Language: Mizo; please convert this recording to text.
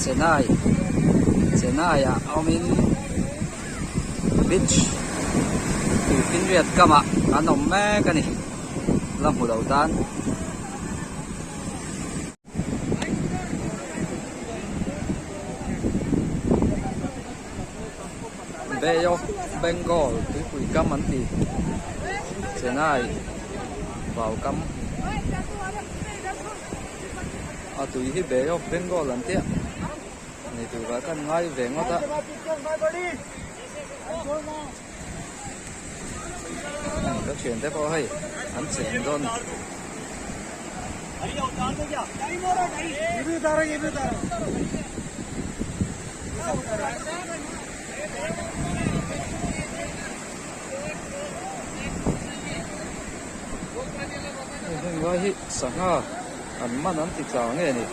Chennai Chennai ah awmin beach tuifinriat kamah an awm mek a ni la hmu lo tan. Bay of Bengal tuipui kam an ti Chennai vau kam a tui hi Bay of Bengal an tia ni turah khan ngai ve ngawt a. Ka thian te pawh hei an cheng dawn a ni. Heng lai hi sangha an man an ti tla nge ni.